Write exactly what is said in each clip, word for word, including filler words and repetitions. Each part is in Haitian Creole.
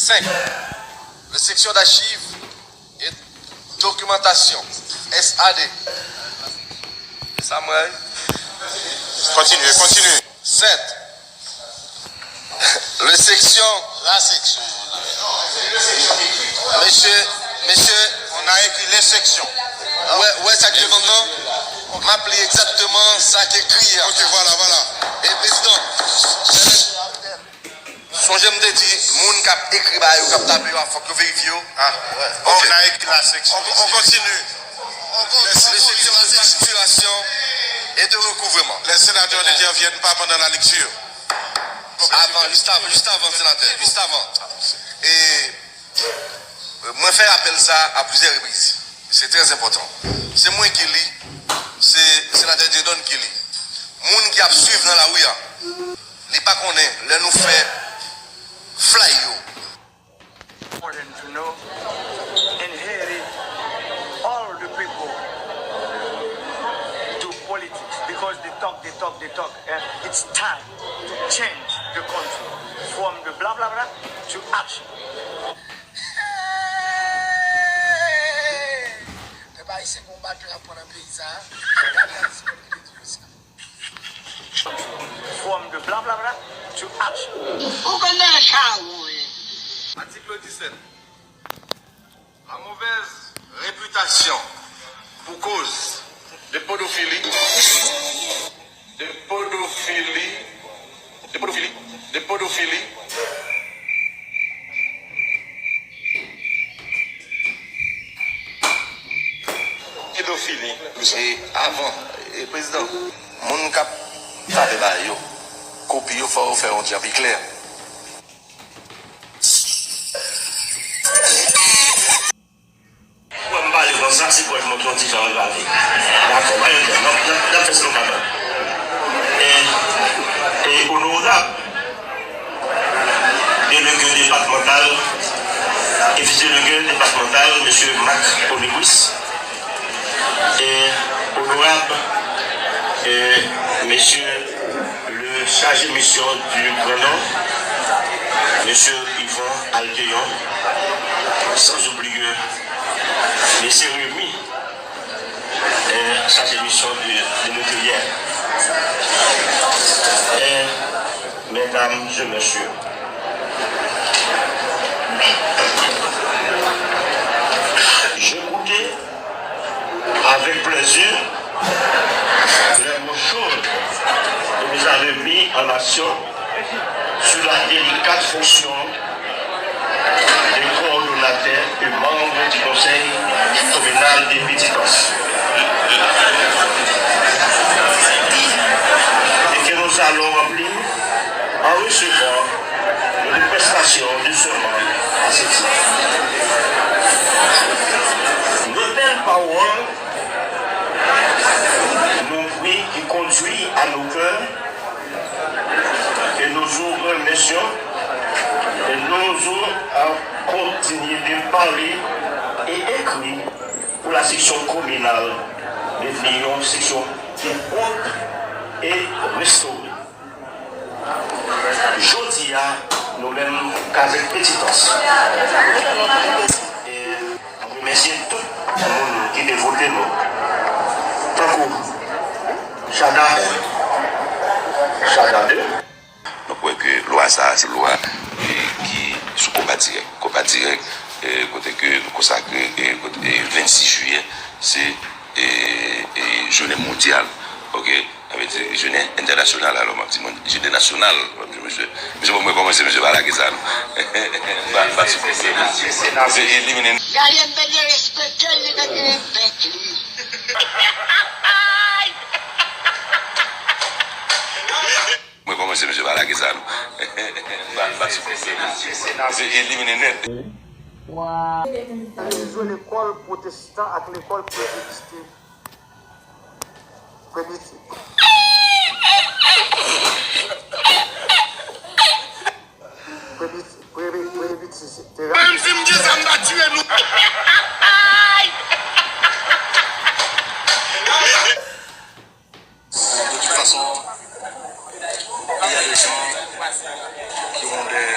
Senk, le section d'archives et documentation, S A D. Samuel. Kontinye, kontinye. Sept, le section. La section. Mesye, mesye. On a écrit les sections. Wè, wè sa k devan m nan. M ap li egzakteman sa k ekri a. Ok, voilà, voilà. E prezidan, sonje m te di, moun k ap ekri ba yo, k ap tape yo a, fòk yo verifye yo. Ah, ouais. Ok. On a écrit la section. On, on continue. On continue. Les sections de facturation et de recouvrement. Les sénateurs ne interviennent pas pendant la lecture. Avan, jis avan, jis avan, senatè, jis avan. E, mwen fè apèl sa a plizyè repriz. Se trè enpòtan. Se mwen ki li, se senatè Dieudonne ki li. Moun ki ap swiv nan lari a, li pa konnen lè nou fè flay yo. Important to know, in Haiti, all the people do politics because they talk, they talk, they talk, and it's time to change the country from the blah blah blah to action. Pèp ayisyen gon bagay ap pran nan peyi sa a. From the blah blah blah to action. Ou konn nan chawony. Atik disèt. La mauvaise réputation pour cause de pédophilie, de pédophilie, de pédophilie, de pédophilie. Pedofili. E avan, e prezidan, moun k ap tape ba yo, kopi yo, fò yo fè yon jan pi klè. Wè m pale konsa, se pou mwen montre yon diferan pale. Dakò, pa gen pwoblèm. N ap, n ap, n ap fè sa nou kapab. E, e onorab delege depatmantal, e vis delege depatmantal, mesye Marc Olivris, e onorab, e mesye le chargé de mission du Grand Nord, mesye Yvon Aldeon, sans oublier mesye Remy, e chargé de mission de, de l'Intérieur. E mesdames et messieurs, j'écoutais avec plaisir les mots chauds que vous avez mis en action sur la délicate fonction des coordonnateurs et membres du conseil communal de Petite-Anse. Et que nous allons remplir en recevant notre prestation de serment à ce titre. Notèl pawòl nou pri ki kondui a nou kè, e nou remesyè, e nou a kontinye de pale e ekri pou la seksyon kominal devni yon seksyon ki pwòp e restore. Jodi a, nou menm, Kazèk Petite-Anse, e m remèsye tout moun ki te vote nou, tankou Chada un, Chada deux. Donk, ou wè ke lwa sa a, se lwa, e, ki sou konba dirèk. Konba dirèk, e, kote ke nou konsakre, e, kote, e, vennsis jiyè, se, e, e, jounen mondyal, oke? Sa vle di, jounen entènasyonal, alò, m ap di moun, jounen nasyonal, m ap di, mesye, mesye, bon, mwen kòmanse, mesye, pa lage sa, non. M pa, m pa sou konsèy, mesye. Se elimine. Gade m te gen respekte l, li te gen respèk li. Mwen kòmanse, mesye, pa lage sa, non. M pa, m pa sou konsèy, mesye. Se elimine nèt. Li jwe lekòl pwotestan ak lekòl prebyebiste. Prebyebiste. Prebyebiste. Prebyebiste. Menm si m di sa, m ta tiye nou. De toute façon, il y a des gens qui ont des,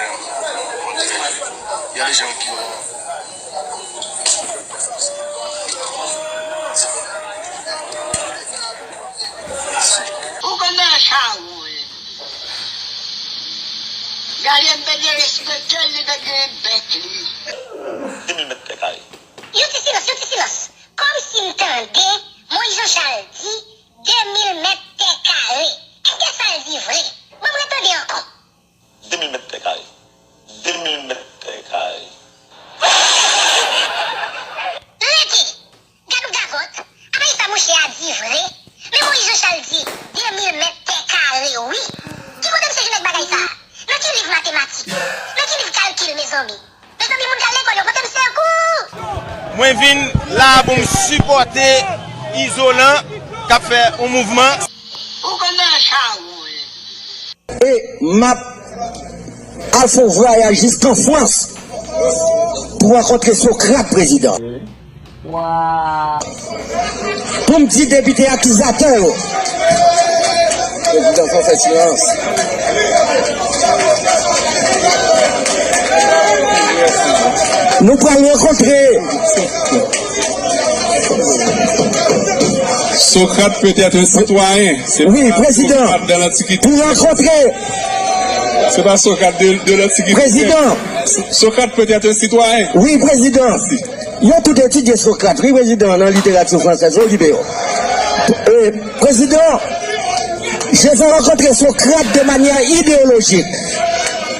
comment dire, Alye m te gen respekte l, li te gen bèk li. De mil mèt kare. Yon ti silans, yon ti silans. Kòmsi m tande Moyiz Janchal di de mil mèt tè kare. Èske sa l di vre? Ban m retande ankò. De mil mèt tè kare. De mil mèt tè kare. Rete! Gad yon gagòt! Apa e sa monchè a di vre? Men Moyiz Janchal di de mil mèt tè kare wi! Ki kote misye jwenn ak bagay sa a? Nan ki liv matematik? Nan ki liv kalkil, mezanmi? Mezanmi, moun k al lekòl yo, pote m sekou! Mwen vin la pou m sipòte Izolan k ap fè yon mouvman. Ou konn nan chawony. E m ap al fè yon vwayaj jiskan Frans pou rankontre Sokrat, prezidan. Pou m di depite akizatè yo. Prezidan, fò fè silans. Nou pral rankontre. Socrate peut être un citoyen. C'est Oui, pas président. Socrate de l'Antiquité. Pou rankontre. C'est pas Socrate de, de l'Antiquité. Président. So-, Socrate peut être un citoyen. Oui, président. Yo tout etidye Socrate, wi, président, nan littérature française, wi, yo. Euh, président, je vais rencontrer Socrate de manière idéologique.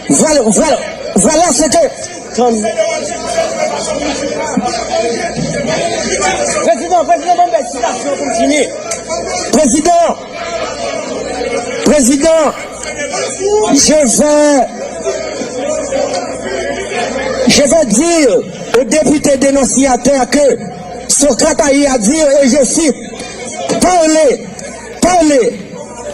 Voilà, voilà, voilà ce que Tann. Prezidan, prezidan, ban m bay sitasyon pou m fini. Président, président, je vais, je vais dire aux députés dénonciateurs que Socrate a eu à dire, et je cite, parlez, parlez,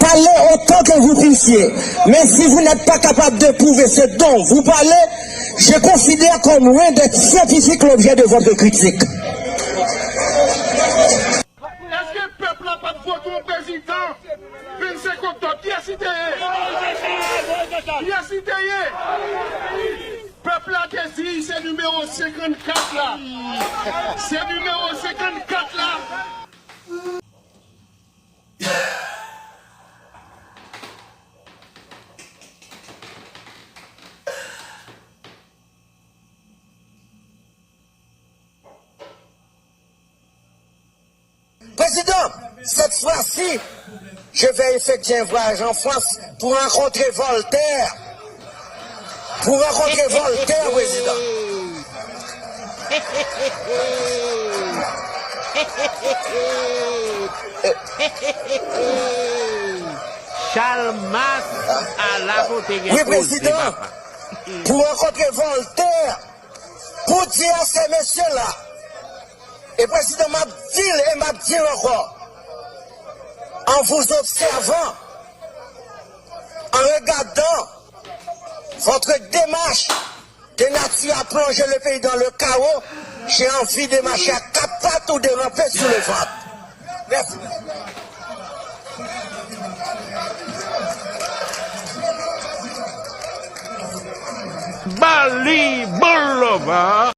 parlez autant que vous puissiez, mais si vous n'êtes pas capable de prouver ce dont vous parlez, je considère comme loin d'être scientifique l'objet de votre critique. Èske pèp la p ap vote yon prezidan vennsenk oktòb? Kiyès li te ye? Kiyès li te ye? Pèp la te di se nimewo senkannkat la. Se nimewo senkannkat la. Président, cette fois-ci, je vais effectuer un voyage en France pour rencontrer Voltaire. Pour rencontrer Voltaire, président. Chalmas ala kote gen koze, papa. Oui, président, pour rencontrer Voltaire, pour dire à ces messieurs-là, et président, m ap di l e m ap di l ankò, en vous observant, en regardant votre démarche de nature à plonger le pays dans le chaos, j'ai envie de marcher à quatre pattes ou de ramper sur le ventre. Merci. Bali Boulevard.